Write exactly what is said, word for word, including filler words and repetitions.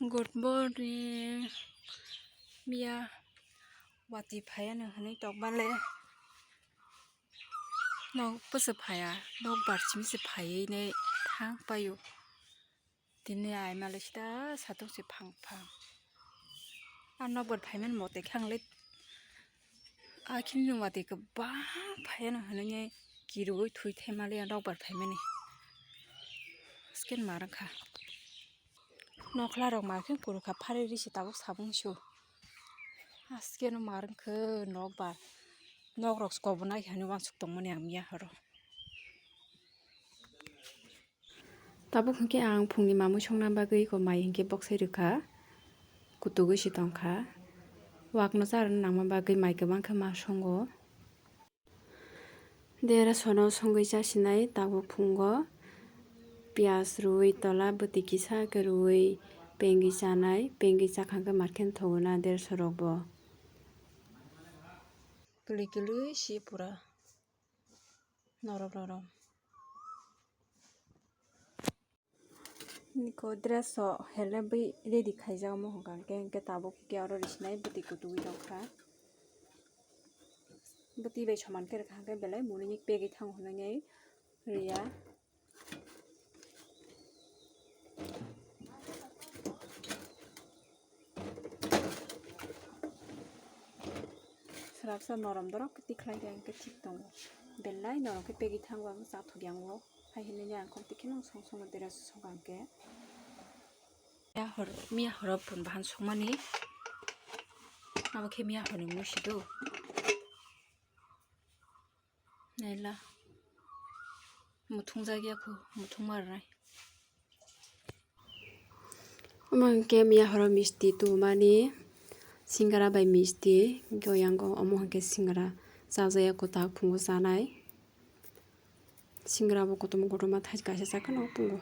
Good morning. Miya watwi phaiya no hwnwi tongmale. Nok bwswk phaiya, nokbar simi se phaiwi nai thang paio. Tini ai male sida satung se phang phang. A nokbar phaimani mote khe ang le akhini watwi kwbang phaiya no hwnwi nai kirui thwi thai male a nokbar phaimani. Scan ma rwkha. Nokhla rok ma khe kurukha phari risi tabuk sabung su. Aske no ma rwkha nokbar. Nok rok kobonai hani wansuk tongmani ang miya horo. Tabuk hinkhe ang phungni mamui songna bagwi ko mai hinkhe boksai rwkha. Kutugwi si tongkha. Wakno charwna nangma bagwi mai kwbang khe ma songo. Dera sono songwi chasinai tabuk phungo. Piyaj rwui tola bwtwi kisa khe rwui pengwi chanai, pengwi chakha khe markhe thogona derso rokbo. Kwlwi kwlwi si pura norom norom. Niko dress o hele bai ready khaijak omo hwnka hwnkhe, hwnkhe tabuk khe oro risinai bwtwi kutugwi tongkha. Bwtwi bai soman khe rwkha hwnkhe belai muni ni pegwi thango hwnwi riya. Swrapsa norom dorok tikhlai khe hwnkhe thik tongo. Belai norom khe pegwi thango ang chathok yango. Hai hinwi ang khok tikhe nang song song dera song ang khe. Miya hor, miya horo pun bahan songmani. Abo khe miya horni musi do. Naila. Muthung jagya kho, muthung marnai. Omo hwnkhe miya horo misti tubumani singara bai misti hwnkhe oyango omo hwnkhe singara chajaya kwtak phungo chanai. Singara bo kotorma kotorma thai kaisa chakhe no pungo.